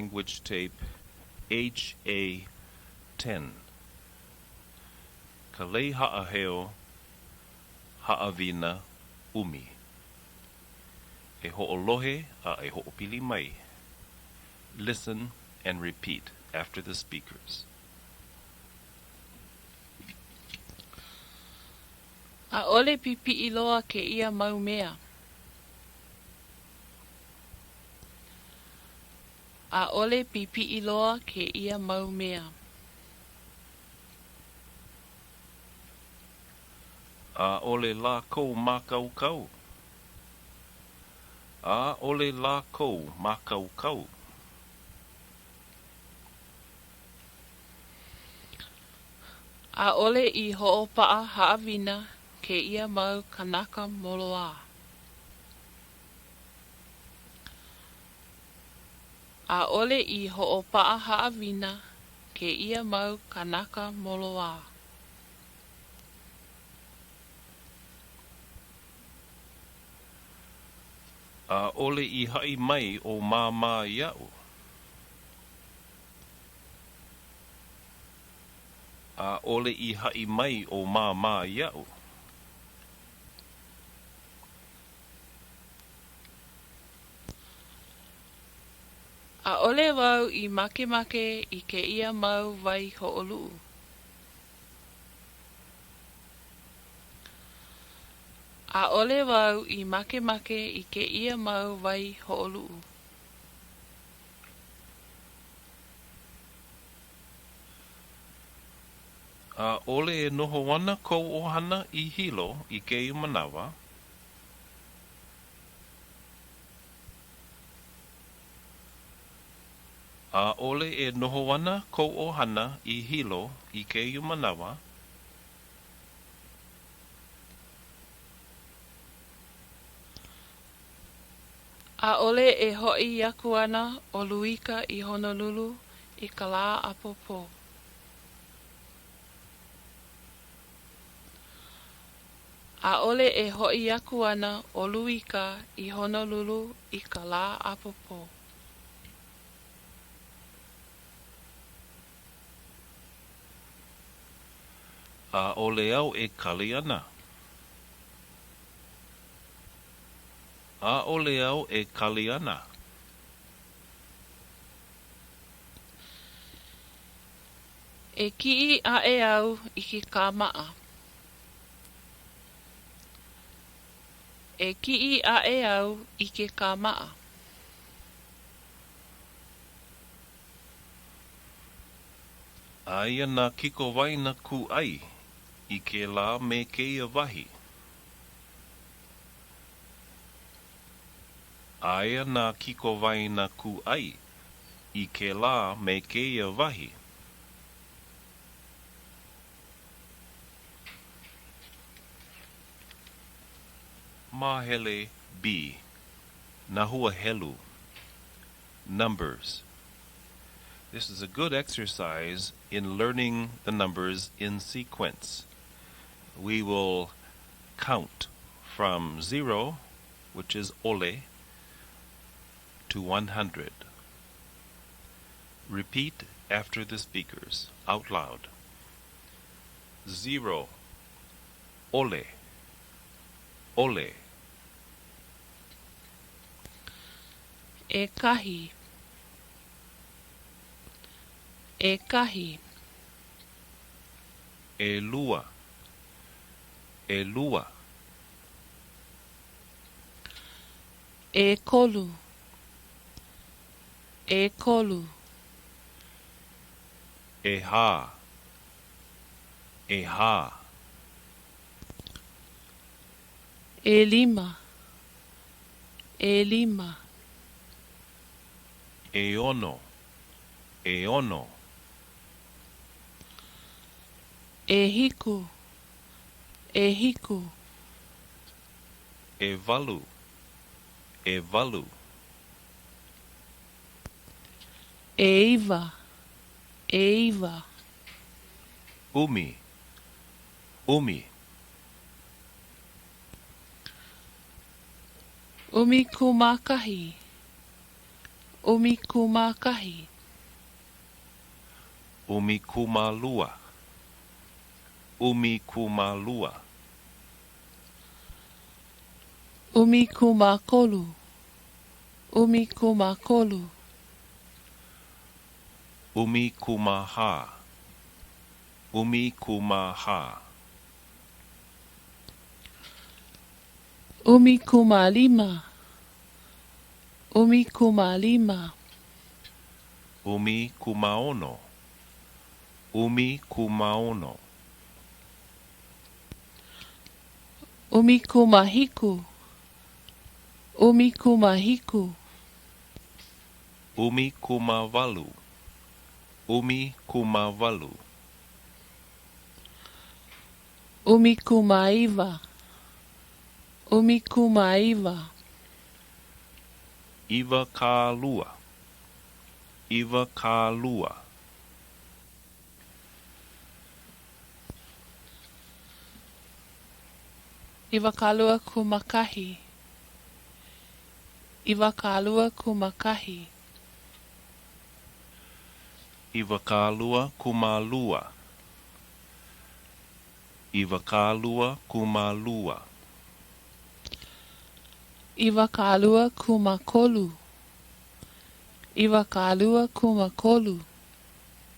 Language Tape HA-10 Ka Lei Haʻaheo Haʻawina ʻUmi E hoʻolohe a e hoʻopili mai Listen and repeat after the speakers. ʻAʻole pipiʻi loa kēia mau mea. ʻAʻole pipiʻi loa kēia mau mea. ʻAʻole lākou mākaukau. ʻAʻole lākou mākaukau. ʻAʻole i hoʻopaʻa haʻawina kēia mau kānaka moloā. ʻAʻole i hoʻopaʻa haʻawina kēia mau kānaka moloā. ʻAʻole i haʻi mai ʻo Māmā iaʻu. ʻAʻole i haʻi mai ʻo Māmā iaʻu. ʻAʻole wau i makemake i kēia mau waihoʻoluʻu. ʻAʻole wau i makemake i kēia mau waihoʻoluʻu. ʻAʻole e noho ana kou ʻohana i Hilo i kēia manawa? ʻAʻole e noho ana kou ʻohana i Hilo i kēia manawa? ʻAʻole e hoʻi aku ana ʻo Luika i Honolulu i ka lā ʻapōpō. ʻAʻole e hoʻi aku ana ʻo Luika i Honolulu i ka lā ʻapōpō. ʻAʻole au e kali ana. ʻAʻole au e kali ana. E kiʻi aʻe au i ke kāmaʻa. E kiʻi aʻe au i ke kāmaʻa. Aia nā kikowaena kūʻai i kēlā me kēia wahi. Aia nā kikowaena kūʻai i kēlā me kēia wahi. Māhele B, Nā hua helu, Numbers. This is a good exercise in learning the numbers in sequence. We will count from 0, which is ole, to 100. Repeat after the speakers out loud. 0, ole, ole. ʻEkahi. ʻEkahi. ʻElua. ʻElua. ʻEkolu. ʻEkolu. ʻEhā. ʻEhā. ʻElima. ʻElima. ʻEono. ʻEono. ʻEhiku. ʻEhiku. ʻEwalu. ʻEwalu. ʻEiwa. ʻEiwa. ʻUmi. ʻUmi. ʻUmikūmākahi. 11. 12. 12. 13. 13. 14. 14. 15. 15. 16. 16. 17. 17. 18. 18. 19. 19. 22. 22. 21. 21. 22. 22. 23. 23. 24. 24. 25. 25. 26. 26.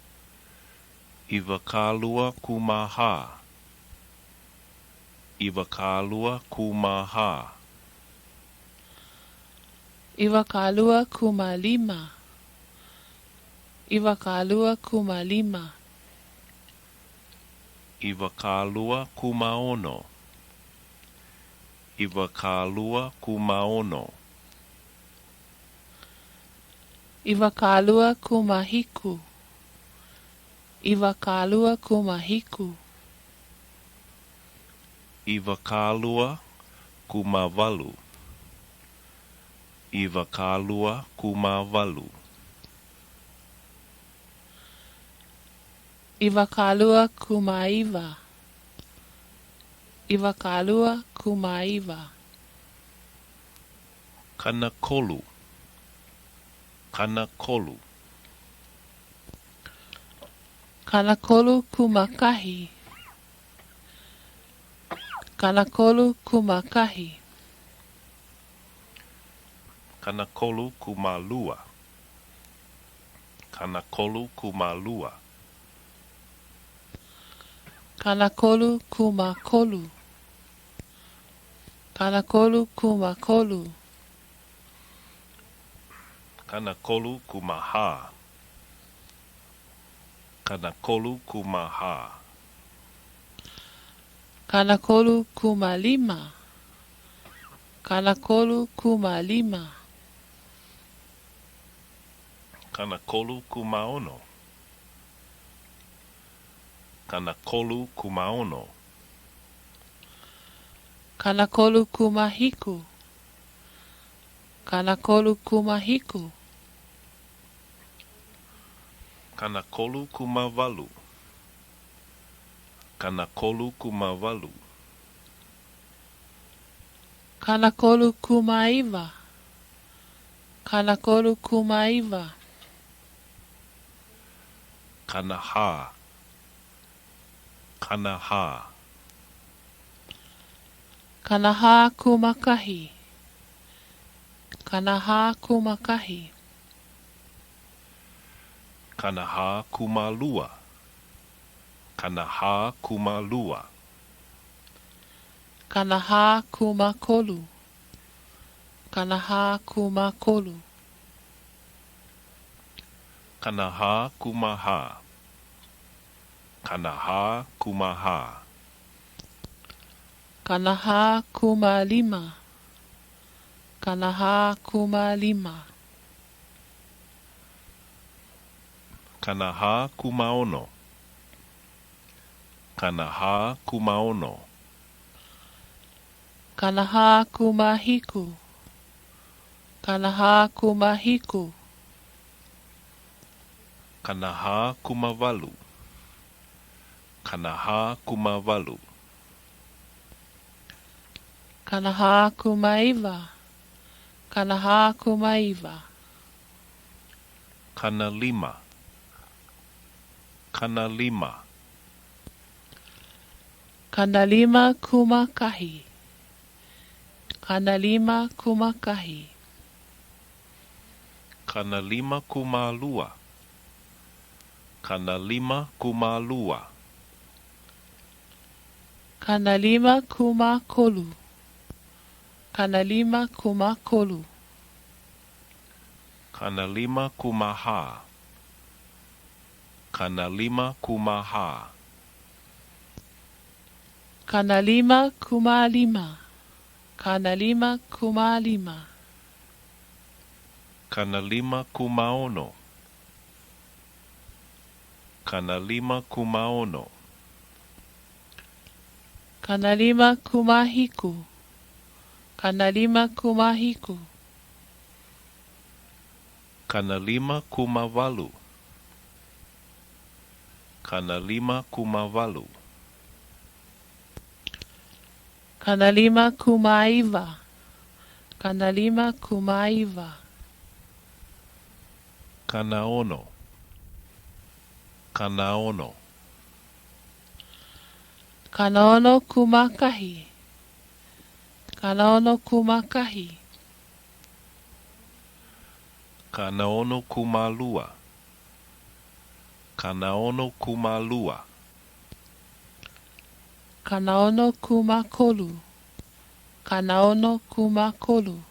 27. 27. 28. 28. 29. 29. 30. 30. 31. 31. 32. 32. 33. 33. 34. 34. 45. 45. 36. 36. 37. 37. 38. 38. 39. 39. 40. 40. 41. 41. 42. 42. 43. 43. 44. 44. 45. 45. 46. 46. 47. 47. 48. 48. 49. 49. 15, 15. 51, 51. 52, 52. 53, 53. 54, 54. 55, 55. 56, 56. 57, 57. 58, 58. 59, 59. 60, 60. 61, 61. 62, 62. 63, 63. 64, 64. 65, 65. 66, 66. 67, 67. 68, 68.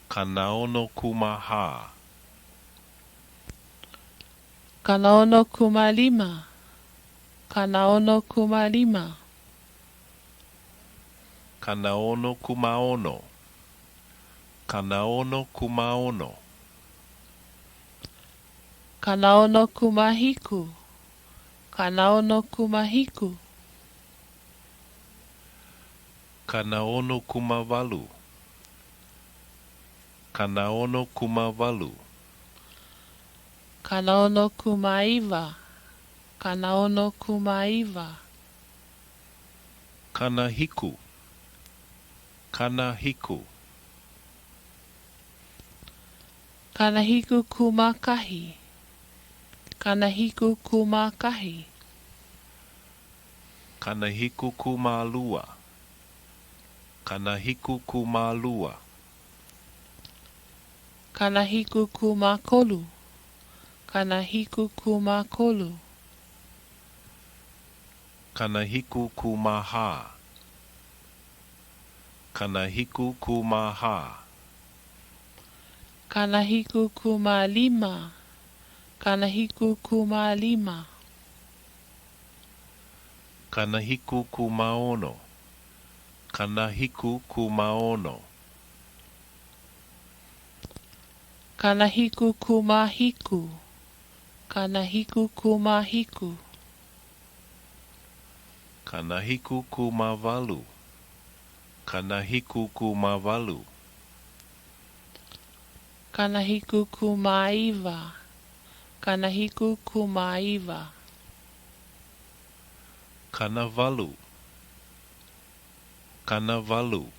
69, 69. 7, 7. 71, 71. 72, 72. 73, 73. 74, 74. 75, 75. 76, 76. 77, 77. 78, 78.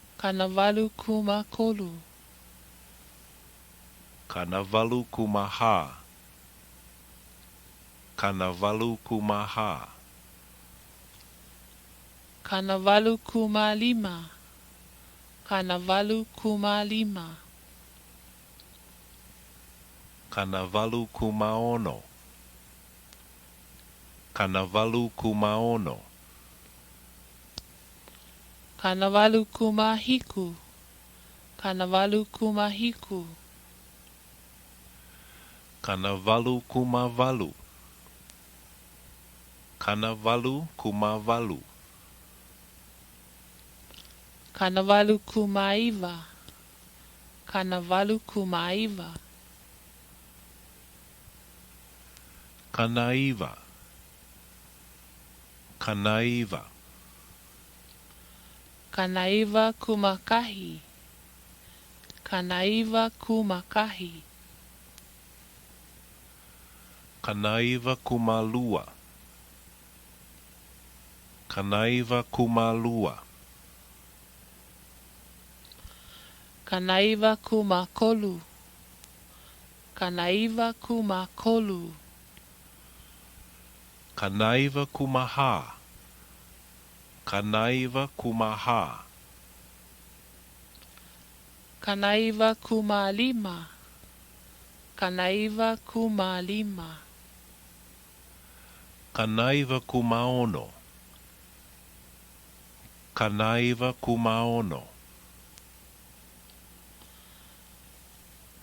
79, 79. 88, 88. 81, 81. 82, 82. 83, 83. 84, 84. 85, 85. 86, 86. 87, 87. 88, 88. 89, 89. 99, 90. 91. 91. 92. 92. 93. 93. 94. 94. 95. 95. 96. 96. 97. 97. 98.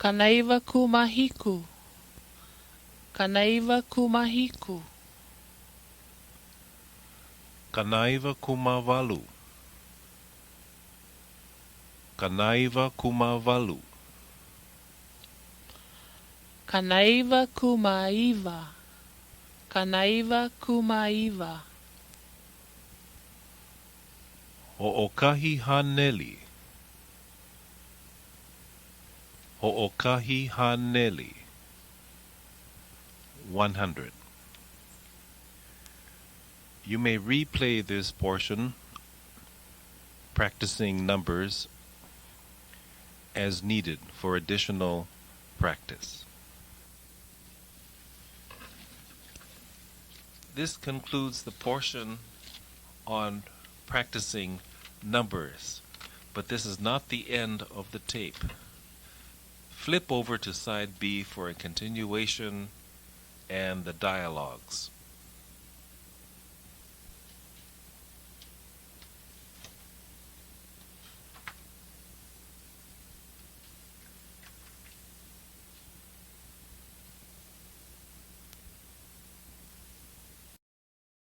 98. 99. 99. 100. 100. 100. You may replay this portion, practicing numbers as needed for additional practice. This concludes the portion on practicing numbers, but this is not the end of the tape. Flip over to side B for a continuation and the dialogues.